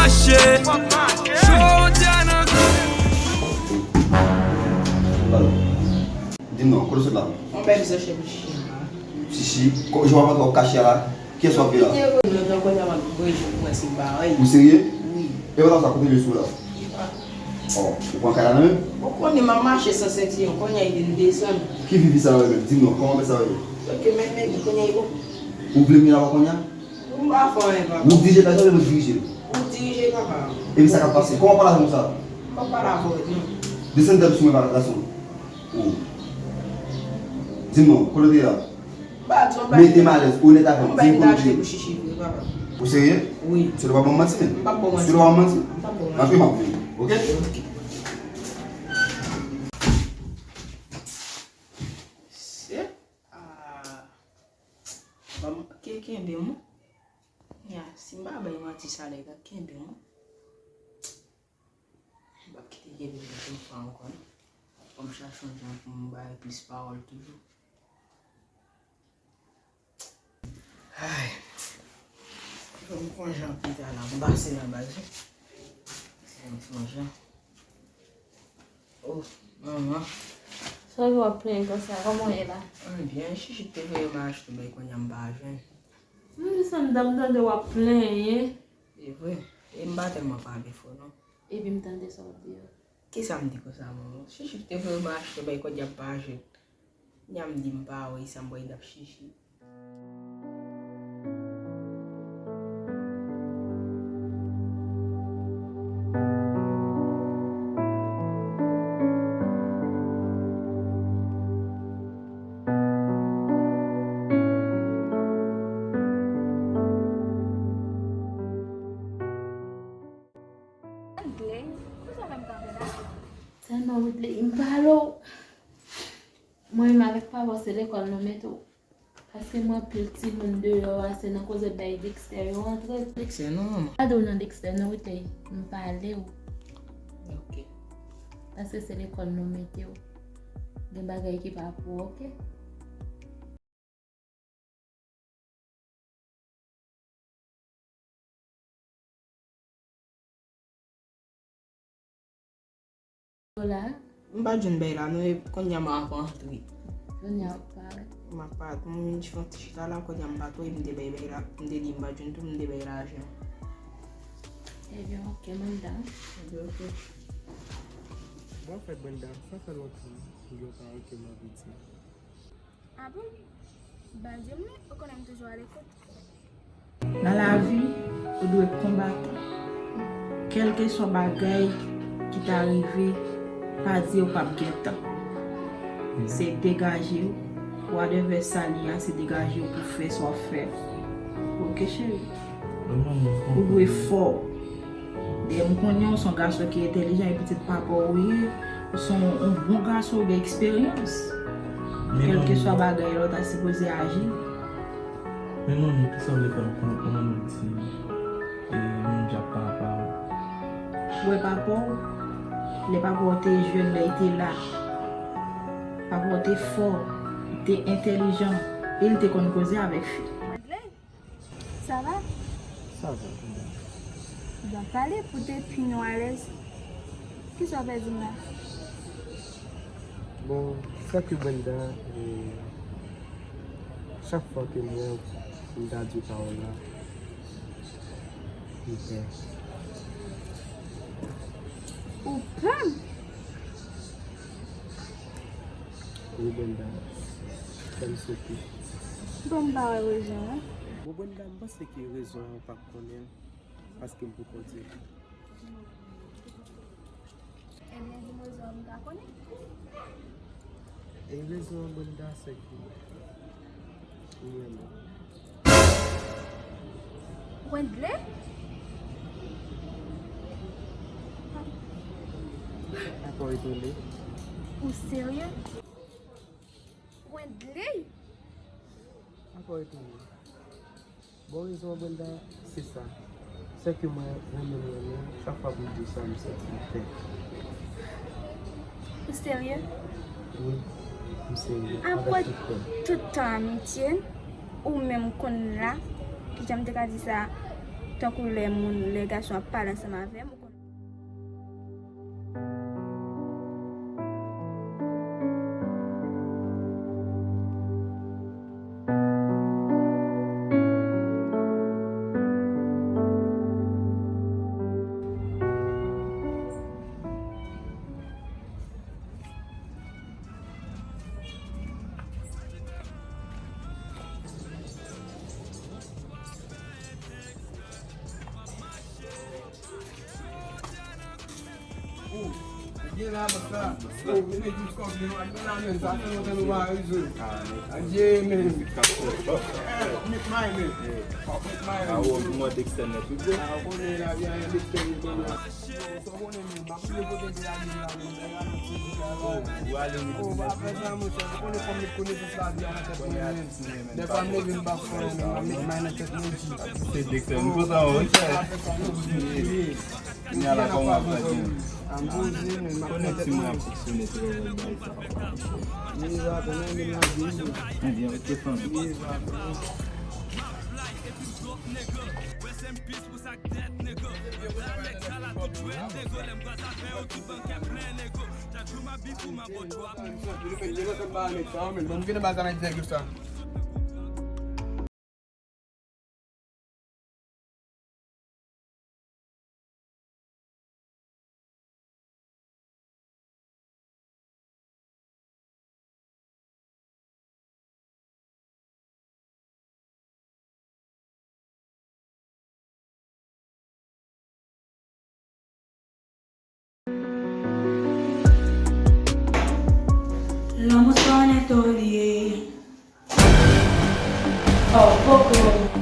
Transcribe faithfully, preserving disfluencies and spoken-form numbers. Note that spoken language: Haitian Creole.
Shit. Jodi a nan Di m non, kote w sot la? Mwen bay bizè chèf chichi an la. Chichi, ko- jan w ap antre w ap kache a la, kiyès w ap veye la? Mwen te rele l lontan, kounye a m ap voye je pou wè si l pa anyen. Ou serye? Wi. E pa sa, kote l ye sou la? Oh, ou pran kay la nan men? Ou konnen m ap mache san sentiyon, kounye a li vin desann. Ki vivi sa yo menm? Di m non, kòman sa yo ye? Ok, men, men, kounye a li bon. Ou vle m vin avè w kounye a? M pa fè anyen, papa. Ou dirije kay sa oubyen mwen dirije l? Ou dirije, papa. Epi sa k ap pase? Kòman w pale avè m konsa? M p ap pale avè w, non. Desann tèt ou sou mwen, gason. Oh. Di m non, kote w te ye la? M pa di w, m pa di w. Mete m alèz, onèt avè m. Di m kote w te ye. M bay achte pou chichi vre, papa. Ou serye? Wi. Sou w pa ban m manti, men. M p ap ban w manti. Sou w pa ban m manti? M p ap ban w manti. Antre, m ap vini. Ok? Se, ah. Ban m, ke, kenbe m. Ya, si m pa bay manti sa la, e ka kenbe m. M p ap kite kenbe m yon fwa ankò, non. Fò m chache yon jan pou m bay plis pawòl toujou. Ay. Fò m fè yon jan pita la, m pase nan baz, wi. Fò m fè yon jan. Oh, manman. Sa w ap plenyen konsa? Kòman w ye la? Mwen byen, chichi te voye m achte bay kounye a m pa jwenn. Mwen sanm dan m tande w ap plenyen. E vre. E m pa tèlman pale fò, non. Epi m tande sa w ap di yo. Kisa m di konsa, manman? Chichi te voye m achte bay kounye a m pa jwenn. Nya m di m pa wè sa m wè l ap chichi. Tèlman Whitley, m pale w. Mwen menm avèk papa w se lekòl nou mete w. Paske m wè anpil timoun deyò a, se nan koze bay Dexter yo antre. Dexter non, manman. Pa di w nan Dexter non, Whitley. M pale w. Ok. Paske se lekòl nou mete w. Gen bagay ki pa pou w, ok? Yo la? M pa t jwenn bay la, non, e kounye a m ap antre. Kounye a w ap parèt. M ap parèt. Mwen vin fè yon ti chita la, kounye a m pa t wè, m te bay bay la, m te di m pa t jwenn tou, m te bay lajan. Ebyen, ok, Brenda. Ebyen, ok. Bon, anfèt, Brenda, sa fè lontan, gen yon pawòl ke m anvi di. Ah bon? Ba di m li, ou konnen m toujou alekout. Nan lavi, ou dwe konbatan. Kèlkeswa bagay ki ta rive, pa di ou p ap gentan. Se degaje w, whatever sa li a, se degaje w pou fè sa w ap fè. Ok, cheri? Ou dwe fò. Dayè, m konnen w se yon gason ki entèlijan, e pitit papa w ou ye. Ou se yon, yon bon gason, ou gen eksperyans. Kèlkeswa bagay la, ou ta sipoze aji. Men manmi, kisa w vle fè m konn kòman nou di, e, menm jan ak papa w? Ou wè papa w, lè papa w te jèn, lè li te la, papa w te fò, li te entèlijan, e li te konn koze avèk fi. Sa va? Sa va, Brenda. Bon, pale pou te pi nou alèz. Kisa w pral di m la? Bon, sè ke Brenda, e, chak fwa ke m wè w, m ta di w pawòl la, m pè. Ou pè m? Wi, Brenda, fè m soufri. Bon, m pa wè rezon an. Bon, Brenda, m panse ke rezon an ou p ap konnen l, paske m poko di w. Ebyen, di m rezon an, m ka konnen? E rezon an, Brenda, se ke m renmen w. Wendley? Apa w etone? Ou serye? Wendley? Apa w etone? Bon, rezon an, Brenda, se sa. Se ke mwen renmen w, renmen w, chak fwa pou m di w sa, m santi m fè. Ou serye? Wi, m serye. Apre tout tan amitye n, ou menm konn la, kijan m te ka di sa, Tankou lè moun, lè gason ap pale ansanm avè m, ou konn. Oh, gen la, bòs la. Oh, mwen gen jis kòb li, non. Ak gen la, men, sa fè lontan nou pa wè, wi. Adye, men. Met may, men. Met may, men. Ah, ou mwen Dexter nèt, wi, bro. Ah, ou konnen la, gen Dexter, wi, konnen. Sa w konnen, men, m ap vle kote de la vil la, men. Ou ale, wi. Oh, pa fè sa, monchè. Ou konnen fò m met konesans la vi a nan tèt mwen, men. Dèfwa m leve m pa fè anyen, men m ap met may nan tèt mwen, G. Se Dexter, m kontan wè w, monchè. Kounye a la kòman w ap pase? Konnen ti mwen ap fonksyone travay bay sa. Ebyen, ok, fanmi. Lanmou sa w nèt olye. Oh, koko.